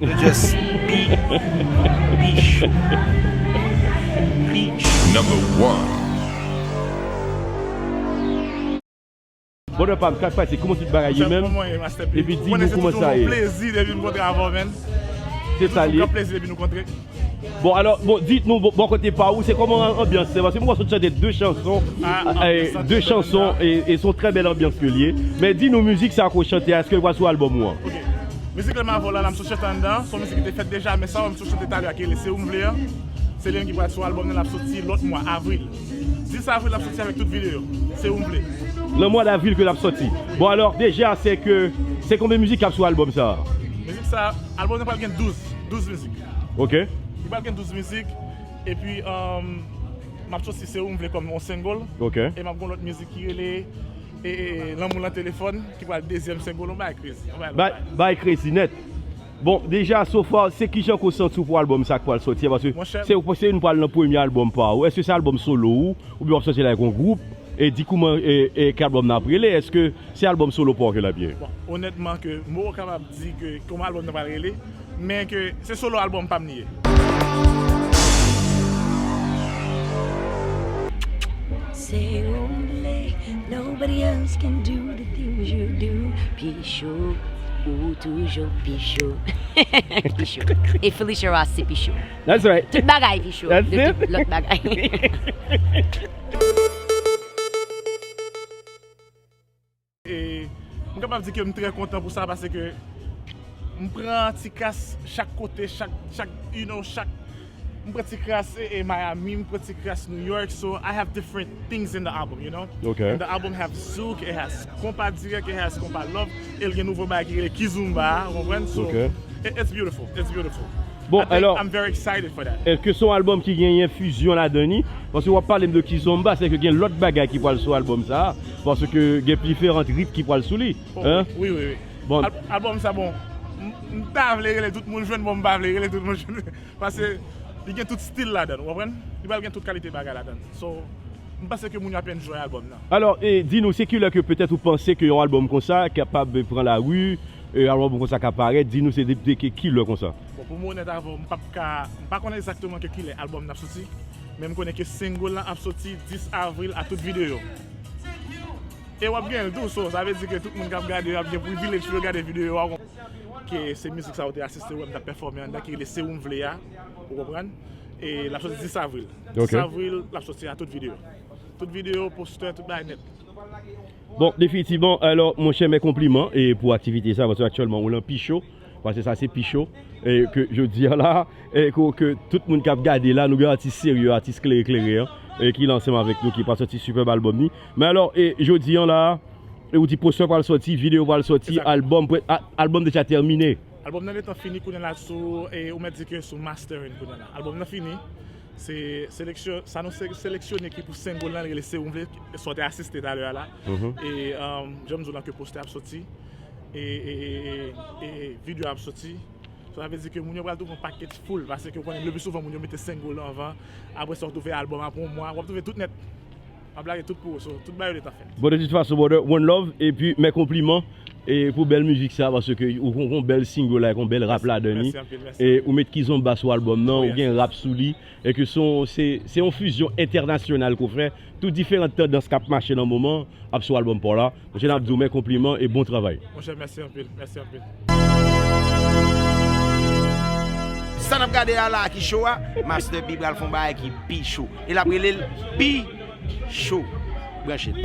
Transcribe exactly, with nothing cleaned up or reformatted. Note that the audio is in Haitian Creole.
Just be, be sure. Be sure. Number one. Brother Pam, sa k pase? Kòman tout bagay ye menm? Epi di nou kòman sa ye. Plezi depi m kontre avè w, man. Se sa l ye. Plezi depi nou kontre. Bon, alò, bon, di nou, bon, bò kote pa ou, se kòman anbyans se? Paske m wè w sot chante de chanson, de chanson, e, e se yon trè bèl anbyans ke l ye. Men di nou, mizik sa ke w chante a, èske l pral sou albòm ou an? Ok. Mizik la m avè w la, la m sot chante anndan, se yon mizik ki te fèt deja, men sa w wè m sot chante talè a, ki rele Se Ou M Vle an, se li menm ki pral sou albòm nan, l ap soti lòt mwa, avril. Dis avril, l ap soti avèk tout videyo. Se Ou M Vle. Nan mwa davril ke l ap soti. Bon, alò, deja, se ke, se konbyen mizik k ap sou albòm sa a? Mizik sa, albòm nan pral gen douz, douz mizik. Ok. Li pral gen douz mizik, epi, um, m ap soti Se Ou M Vle kòm yon single. Ok. E m ap gen yon lòt mizik ki rele, e, e, Lanmou nan telefòn, ki pral dezyèm single, yon bagay crazy. Yon bagay bay, bay crazy nèt. Bon, deja, so far, se kijan ke w santi w pou albòm sa k pral soti a? Paske se, se ou pral nan premye albòm pa ou. Èske se albòm solo ou, oubyen w ap soti l avèk yon gwoup? E di kòman, e, e, ke albòm nan ap rele? Èske se albòm solo pa w ke l ap ye? Bon, onètman ke m poko kapab di ke kòman albòm nan pral rele, men ke se solo albòm pa m li ye. Se ou m vle, nobody else can do the things you do. Pi cho, ou toujou pi cho. Pi cho. E Felicia Ross se pi cho. That's right. Tout bagay pi cho. That's it. De tout lòt bagay. E m kapab di ke m trè kontan pou sa, paske m pran ti kras chak kote, chak, chak, you know, chak, m pran ti kras e, e Miami, m pran ti kras New York, so I have different things in the album, you know? Okay. And the album have zouk, it has konpa dirèk, it has konpa love, e l gen nouvo bagay ki rele kizomba, ou konprann? So, okay, it, it's beautiful, it's beautiful. Bon, I think alò, I'm very excited for that. Èske se yon albòm ki genyen fizyon ladan li? Paske w ap pale m de kizomba, se ke gen lòt bagay ki pral sou albòm sa a, paske gen diferan rit ki pral sou li. Oh, hein? Wi, wi, wi. Bon. Al-, albòm sa, bon, m, m ta vle rele tout moun jwenn, bon, m pa vle rele tout moun jwenn. Paske li gen tout stil ladan l, ou konprann? Li pral gen tout kalite bagay ladan l. So, m panse ke moun yo ap enjoy albòm nan. Alò, e, di nou, se kilè ke petèt ou panse ke yon albòm konsa kapab pran lari, e, albòm konsa ka parèt, di nou se de, de ki, kilè konsa? Bon, pou m onèt avè w, m p ap ka, m pa konnen egzakteman ke kilè albòm nan ap soti, men m konnen ke single lan ap soti dis avril a tout videyo. E w ap gen l tou, so, sa vle di ke tout moun k ap gade yo ap gen privilèj pou yo gade videyo a, ke se mizik sa yo te asiste, wè m t ap pèfòme anndan, ki rele Se Ou M Vle a, ou konprann? E l ap soti dis avril. Ok. Dis avril, l ap soti a tout videyo. Tout videyo, postè, tout bagay nèt. Bon, definitivman, alò, monchè, men konpliman e pou aktivite sa, paske aktyèlman, ou lan pi cho, paske sa se pi cho, e ke jodi a la, e ke, ke tout moun k ap gade la, nou gen atis serye, atis klere, klere, an, e ki la ansanm avèk nou, ki pral soti sipèb albòm li. Men alò, e jodi a la, e ou di postè pral sòti, videyo pral sòti, exact, albòm, pre-, a-, albòm deja tèmine. Albòm nan gentan fini kounye a la sou, e ou mèt di ke sou mastering kounye a la. Albòm nan fini. Se seleksyon, sa nou se-, seleksyone ki pou single lan, li rele Se Ou M Vle, sa w te asiste talè a la. Mhm. E, um, jan m di w lan ke postè ap soti, e, e, e, e, e videyo ap soti. Sa vle di ke moun yo pral twouve yon pakèt full, paske w konnen lepi souvan moun yo mete single lan anvan, apre sa w twouve albòm apre yon mwa, w ap twouve tout nèt. M ap lage tout pou ou, so, tout bagay yo gentan fèt. Bon, de tout fason, brother, one love, epi men konpliman, e pou bèl mizik sa, paske ou, ou, ou bèl single la, ou bèl rap ladan li. Mèsi anpil, mèsi anpil. E ou met kizomba sou albòm nan, ou gen rap sou li, e ke se yon, se, se yon fizyon entènasyonal ke w fè. Tout diferan tandans k ap mache nan moman ap sou albòm pa w la. Monchè, n ap di w men konpliman e bon travay. Monchè, mèsi anpil, mèsi anpil. Sa n ap gade a la ki cho a, Master P pral fè yon bagay ki pi cho. E l ap rele l Pi Cho. Branche l.